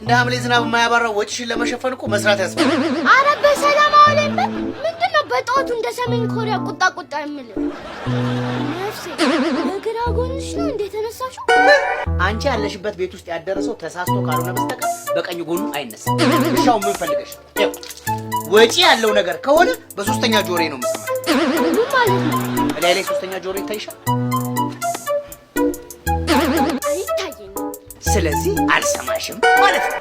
እንደ ሐምሌ ዝናብ የማያባራው ወጪሽን ለመሸፈን እኮ መስራት ያስፈልጋል። አረ በሰላም አውለኝ። ምንድን ነው በጠዋቱ እንደ ሰሜን ኮሪያ ቁጣ ቁጣ የምልህ? ነፍሴ፣ በግራ ጎንሽ ነው እንደ የተነሳሽው? አንቺ ያለሽበት ቤት ውስጥ ያደረሰው ተሳስቶ ካልሆነ በስተቀር በቀኝ ጎኑ አይነሳም። እሻው ምን ፈልገሽ? ይኸው ወጪ ያለው ነገር ከሆነ በሶስተኛ ጆሮዬ ነው የምሰማሽ። ምን ማለት ነው? እላይ ላይ ሶስተኛ ጆሮ ይታይሻል? አይታየኝም። ስለዚህ አልሰማሽም ማለት ነው።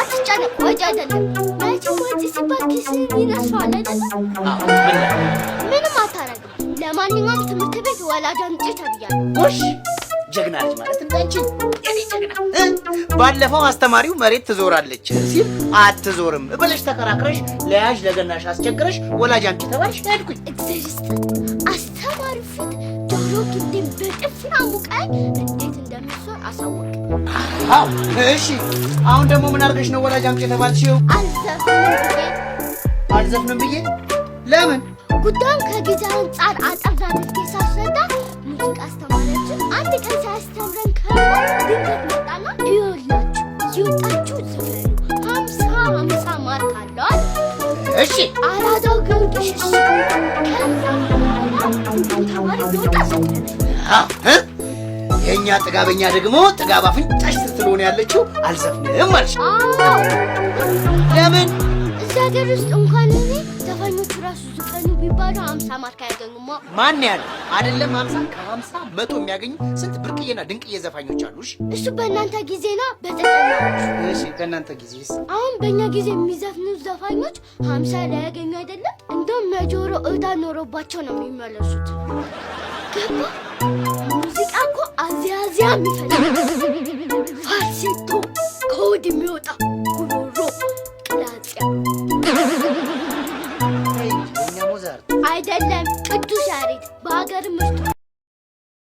አትጨነቅ፣ ወጪ አይደለም። መቼም ወጪ ሲባል ኪስህን ይነሳዋል አይደለም? አዎ፣ ምን ላድርግ? ምንም አታረግም። ለማንኛውም ትምህርት ቤት ወላጅ አምጪ ተብያለሁ። ጎሽ፣ ጀግና ልጅ ማለት እንዳንቺ የኔ ጀግና እ? ባለፈው አስተማሪው መሬት ትዞራለች ሲል አትዞርም ብለሽ ተከራክረሽ ለያዥ ለገናሽ አስቸግረሽ ወላጅ አምጪ ተባልሽ። ሄድኩኝ። እግዚአብሔር ይስጥህ። አስተማሪው ፊት ጆሮ ግንዴን በጥፊ አሙቀኝ እንዴት እንደሚዞር አሳወቅ። አዎ፣ እሺ። አሁን ደግሞ ምን አድርገሽ ነው ወላጅ አምጪ የተባልሽው? አልዘፍንም ብዬ። አልዘፍንም ብዬ? ለምን? ጉዳዩን ከጊዜ አንጻር አጠር አድርጌ ሳስረዳ ሙዚቃ አስተማሪያችን አንድ ቀን ሳያስተምረን ከርሞ ድንገት መጣና ይኸውላችሁ እየወጣችሁ ዝፈኑ፣ 50 50 ማርክ አለው አለ። እሺ። አራዳው ጊዮርጊስ እሺ። ከዛ በኋላ ሁሉም ተማሪ እየወጣ ዘፈነ። አዎ እ? የእኛ ጥጋበኛ ደግሞ ጥጋብ አፍንጫሽ ስር ስለሆነ ያለችው አልዘፍንም አልሽ። አዎ። ለምን? እዚህ ሀገር ውስጥ እንኳን እኔ ዘፋኞቹ ራሱ ዝፈኑ ቢባሉ 50 ማርክ አያገኙማ። ማን ያለ? አይደለም 50፣ ከ50 100 የሚያገኙ ስንት ብርቅዬና ድንቅዬ ዘፋኞች አሉ። እሺ። እሱ በእናንተ ጊዜና በ90ዎቹ። እሺ፣ በእናንተ ጊዜስ? አሁን በእኛ ጊዜ የሚዘፍኑ ዘፋኞች 50 ላያገኙ አይደለም፣ እንደውም የጆሮ ዕዳ ኖሮባቸው ነው የሚመለሱት። ገባ? ሙዚቃ እኮ አዚያዚያ የሚፈልግ falsetto፣ ከሆድ የሚወጣ ጉሮሮ ቅላጽያ። የእኛ ሞዛርት። አይደለም፣ ቅዱስ ያሬድ በሀገር ምርጡ።